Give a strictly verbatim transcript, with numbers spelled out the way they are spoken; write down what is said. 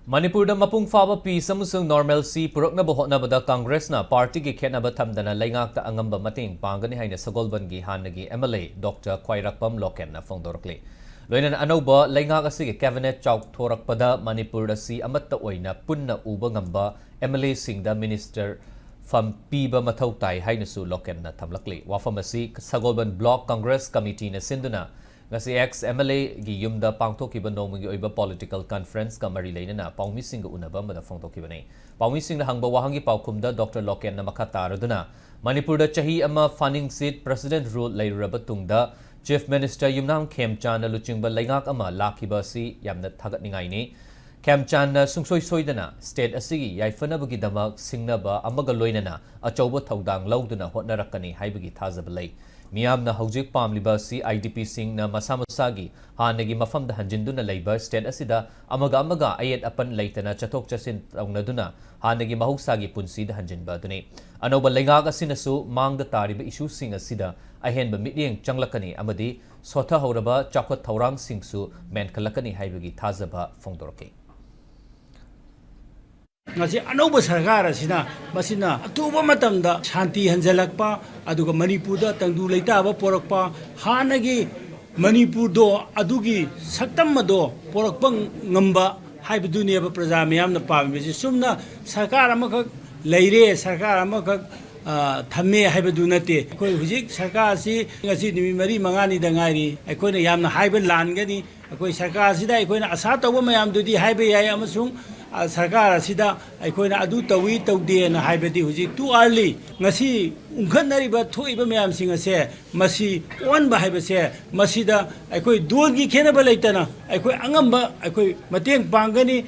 ꯃꯅꯤꯄꯨꯔꯗ ꯃꯄꯨꯡ ꯐꯥꯕ peace ꯑꯃꯁꯨꯡ normalcy ꯄꯨꯔꯛꯅꯕ ꯍꯣꯠꯅꯕꯗ ꯀꯪꯒ꯭ꯔꯦꯁꯅ partyꯒꯤ ꯈꯦꯠꯅꯕ ꯊꯝꯗꯅ ꯂꯩꯉꯥꯛꯇ ꯑꯉꯝꯕ ꯃꯇꯦꯡ ꯄꯥꯡꯒꯅꯤ ꯍꯥꯏꯅ ꯁꯒꯣꯜꯕꯟꯒꯤ ꯍꯥꯟꯅꯒꯤ MLA Doctor ꯈ꯭ꯋꯥꯏꯔꯥꯛꯄꯝ ꯂꯣꯀꯦꯟꯅ ꯐꯣꯡꯗꯣꯔꯛꯂꯤ꯫ ꯂꯣꯏꯅꯅ ꯑꯅꯧꯕ ꯂꯩꯉꯥꯛ ꯑꯁꯤꯒꯤ cabinet ꯆꯥꯎꯊꯣꯔꯛꯄꯗ ꯃꯅꯤꯄꯨꯔ ꯑꯁꯤ ꯑꯃꯠꯇ ꯑꯣꯏꯅ ꯄꯨꯟꯅ ꯎꯕ ꯉꯝꯕ MLAꯁꯤꯡꯗ minister ꯐꯝ ꯄꯤꯕ ꯃꯊꯧ ꯇꯥꯏ ꯍꯥꯏꯅꯁꯨ ꯂꯣꯀꯦꯟꯅ ꯊꯝꯂꯛꯂꯤ꯫ ꯋꯥꯐꯝ ꯑꯁꯤ ꯁꯒꯣꯜꯕꯟ Block Congress Committeeꯅ ꯁꯤꯟꯗꯨꯅ ꯉꯁꯤ ex MLAꯒꯤ ꯌꯨꯝꯗ ꯄꯥꯡꯊꯣꯛꯈꯤꯕ ꯅꯣꯡꯃꯒꯤ ꯑꯣꯏꯕ political conferenceꯀ ꯃꯔꯤ ꯂꯩꯅꯅ ꯄꯥꯎꯃꯤꯁꯤꯡꯒ ꯎꯅꯕ ꯑꯃꯗ ꯐꯣꯡꯗꯣꯛꯈꯤꯕꯅꯤ꯫ ꯄꯥꯎꯃꯤꯁꯤꯡꯅ ꯍꯪꯕ ꯋꯥꯍꯪꯒꯤ ꯄꯥꯎꯈꯨꯝꯗ Doctor ꯂꯣꯀꯦꯟꯅ ꯃꯈꯥ ꯇꯥꯔꯗꯨꯅ, ꯃꯅꯤꯄꯨꯔꯗ ꯆꯍꯤ ꯑꯃ ꯐꯥꯅꯤꯡꯁꯤꯠ president rule ꯂꯩꯔꯨꯔꯕ ꯇꯨꯡꯗ Chief Minister ꯌꯨꯝꯅꯥꯝ ꯈꯦꯝꯆꯥꯟꯅ ꯂꯨꯆꯤꯡꯕ ꯂꯩꯉꯥꯛ ꯑꯃ ꯂꯥꯛꯈꯤꯕ ꯑꯁꯤ ꯌꯥꯝꯅ ꯊꯥꯒꯠꯅꯤꯡꯉꯥꯏꯅꯤ꯫ ꯈꯦꯝꯆꯥꯟꯅ ꯁꯨꯡꯁꯣꯏ ꯁꯣꯏꯗꯅ state ꯑꯁꯤꯒꯤ ꯌꯥꯏꯐꯅꯕꯒꯤꯗꯃꯛ ꯁꯤꯡꯅꯕ ꯑꯃꯒ ꯂꯣꯏꯅꯅ ꯑꯆꯧꯕ ꯊꯧꯗꯥꯡ ꯂꯧꯗꯨꯅ ꯍꯣꯠꯅꯔꯛꯀꯅꯤ ꯍꯥꯏꯕꯒꯤ ꯊꯥꯖꯕ ꯂꯩ꯫ ꯃꯤꯌꯥꯝꯅ ꯍꯧꯖꯤꯛ ꯄꯥꯝꯂꯤꯕ ꯑꯁꯤ IDPꯁꯤꯡꯅ ꯃꯁꯥ ꯃꯁꯥꯒꯤ ꯍꯥꯟꯅꯒꯤ ꯃꯐꯝꯗ ꯍꯟꯖꯤꯟꯗꯨꯅ ꯂꯩꯕ state ꯑꯁꯤꯗ ꯑꯃꯒ ꯑꯃꯒ ꯑꯌꯦꯠ ꯑꯄꯟ ꯂꯩꯇꯅ ꯆꯠꯊꯣꯛ ꯆꯠꯁꯤꯟ ꯇꯧꯅꯗꯨꯅ ꯍꯥꯟꯅꯒꯤ ꯃꯍꯧꯁꯥꯒꯤ ꯄꯨꯟꯁꯤꯗ ꯍꯟꯖꯤꯟꯕ ꯑꯗꯨꯅꯤ꯫ ꯑꯅꯧꯕ ꯂꯩꯉꯥꯛ ꯑꯁꯤꯅꯁꯨ ꯃꯥꯡꯗ ꯇꯥꯔꯤꯕ issueꯁꯤꯡ ꯑꯁꯤꯗ ꯑꯍꯦꯟꯕ ꯃꯤꯠꯌꯦꯡ ꯆꯪꯂꯛꯀꯅꯤ ꯑꯃꯗꯤ ꯁꯣꯊꯍꯧꯔꯕ ꯆꯥꯎꯈꯠ ꯊꯧꯔꯥꯡꯁꯤꯡꯁꯨ ꯃꯦꯟꯈꯠꯂꯛꯀꯅꯤ ꯍꯥꯏꯕꯒꯤ ꯊꯥꯖꯕ ꯐꯣꯡꯗꯣꯔꯛꯈꯤ꯫ ꯉꯁꯤ ꯑꯅꯧꯕ ꯁꯔꯀꯥꯔ ꯑꯁꯤꯅ ꯃꯁꯤꯅ ꯑꯊꯨꯕ ꯃꯇꯝꯗ ꯁꯥꯟꯇꯤ ꯍꯟꯖꯤꯜꯂꯛꯄ, ꯑꯗꯨꯒ ꯃꯅꯤꯄꯨꯔꯗ ꯇꯪꯗꯨ ꯂꯩꯇꯥꯕ ꯄꯣꯔꯛꯄ, ꯍꯥꯟꯅꯒꯤ ꯃꯅꯤꯄꯨꯔꯗꯣ ꯑꯗꯨꯒꯤ ꯁꯛꯇꯝ ꯑꯗꯣ ꯄꯣꯔꯛꯄ ꯉꯝꯕ ꯍꯥꯏꯕꯗꯨꯅꯦꯕ ꯄ꯭ꯔꯖꯥ ꯃꯤꯌꯥꯝꯅ ꯄꯥꯝꯃꯤꯕꯁꯤ꯫ ꯆꯨꯝꯅ ꯁꯔꯀꯥꯔ ꯑꯃꯈꯛ ꯂꯩꯔꯦ, ꯁꯔꯀꯥꯔ ꯑꯃꯈꯛ, ꯑ, ꯊꯝꯃꯦ ꯍꯥꯏꯕꯗꯨ ꯅꯠꯇꯦ꯫ ꯑꯩꯈꯣꯏ ꯍꯧꯖꯤꯛ ꯁꯔꯀꯥꯔ ꯑꯁꯤ ꯉꯁꯤ ꯅꯨꯃꯤꯠ ꯃꯔꯤ ꯃꯉꯥꯅꯤꯗ ꯉꯥꯏꯔꯤ꯫ ꯑꯩꯈꯣꯏꯅ ꯌꯥꯝꯅ ꯍꯥꯏꯕ ꯂꯥꯟꯒꯅꯤ꯫ ꯑꯩꯈꯣꯏ ꯁꯔꯀꯥꯔ ꯑꯁꯤꯗ ꯑꯩꯈꯣꯏꯅ ꯑꯁꯥ ꯇꯧꯕ ꯃꯌꯥꯝꯗꯨꯗꯤ ꯍꯥꯏꯕ ꯌꯥꯏ, ꯑꯃꯁꯨꯡ, ꯑ, ꯁꯔꯀꯥꯔ ꯑꯁꯤꯗ ꯑꯩꯈꯣꯏꯅ ꯑꯗꯨ ꯇꯧꯏ ꯇꯧꯗꯦꯅ ꯍꯥꯏꯕꯗꯤ ꯍꯧꯖꯤꯛ too early꯫ ꯉꯁꯤ ꯎꯪꯈꯠꯅꯔꯤꯕ, ꯊꯣꯛꯏꯕ ꯃꯌꯥꯝꯁꯤꯡ ꯑꯁꯦ, ꯃꯁꯤ ꯑꯣꯟꯕ ꯍꯥꯏꯕꯁꯦ, ꯃꯁꯤꯗ ꯑꯩꯈꯣꯏ ꯗꯣꯟꯒꯤ ꯈꯦꯠꯅꯕ ꯂꯩꯇꯅ ꯑꯩꯈꯣꯏ ꯑꯉꯝꯕ ꯑꯩꯈꯣꯏ ꯃꯇꯦꯡ ꯄꯥꯡꯒꯅꯤ꯫